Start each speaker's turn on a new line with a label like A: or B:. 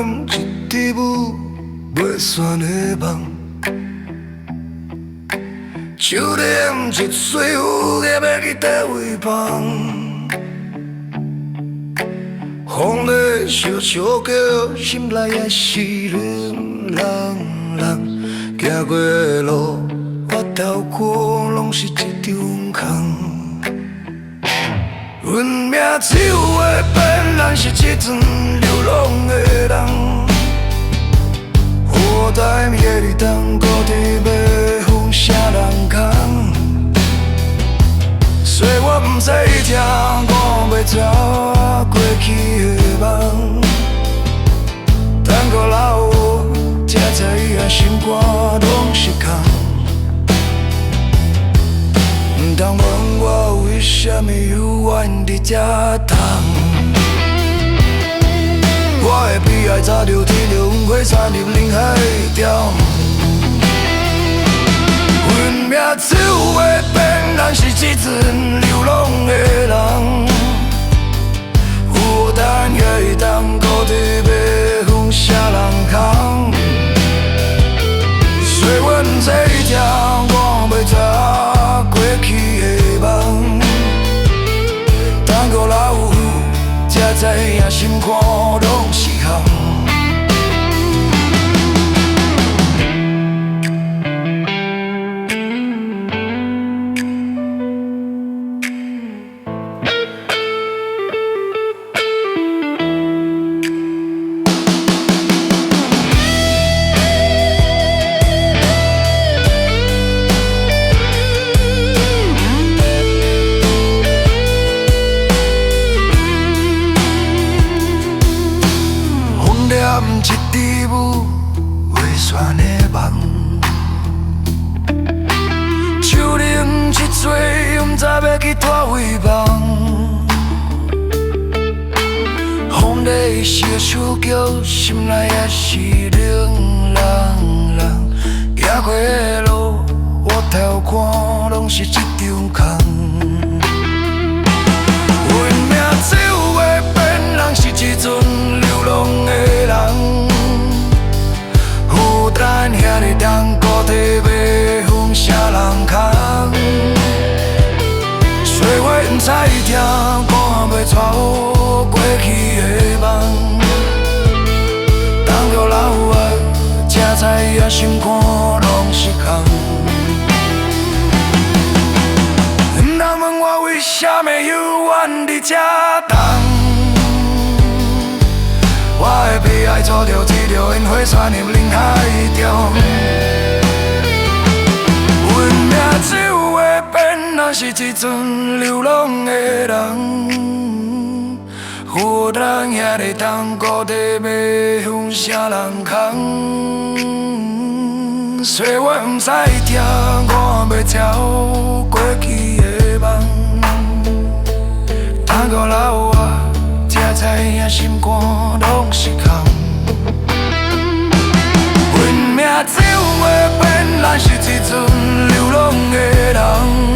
A: 点一支舞袂散的梦，手捻一穗蝴蝶欲去佗位放，风咧小小叫，心内也是冷冷冷。行过的路，我头看拢是一场空。阮命只有会变，咱是一阵流浪的人。孤单的日当，孤伫欲风啥人空。岁月毋知疼，赶袂走过去的梦。等到老，才知影心肝拢是空。毋通问我为啥物犹原伫这等。我的悲哀早就天着烟火散入人海中。阮命只有会变，咱是一阵流浪的人。负担遐尼重，孤伫欲风啥人空。岁月毋知疼，赶袂走过去的梦。等到老，才知影心肝拢是空。风念一支舞袂散的梦，手捻一撮，毋知欲去佗位放。风咧小小叫，心内也是冷冷冷。行过的路，我头看拢是一场空。阮命只有会变，人是一阵流浪的人。负担遐尼重，孤体欲风啥人空。岁月毋知疼，赶袂带过去的梦。等到老啊，才知影心肝拢是空。毋通问我为啥物犹原伫这等。我的悲哀早就天着烟火散入人海中。阮命只有会变，咱是一阵流浪的人。负担遐尼重，孤体欲向啥人空？岁月毋知疼，赶袂走过去的梦。等到老啊，才知影心肝拢是空。阮命只有会变，咱是一阵流浪的人。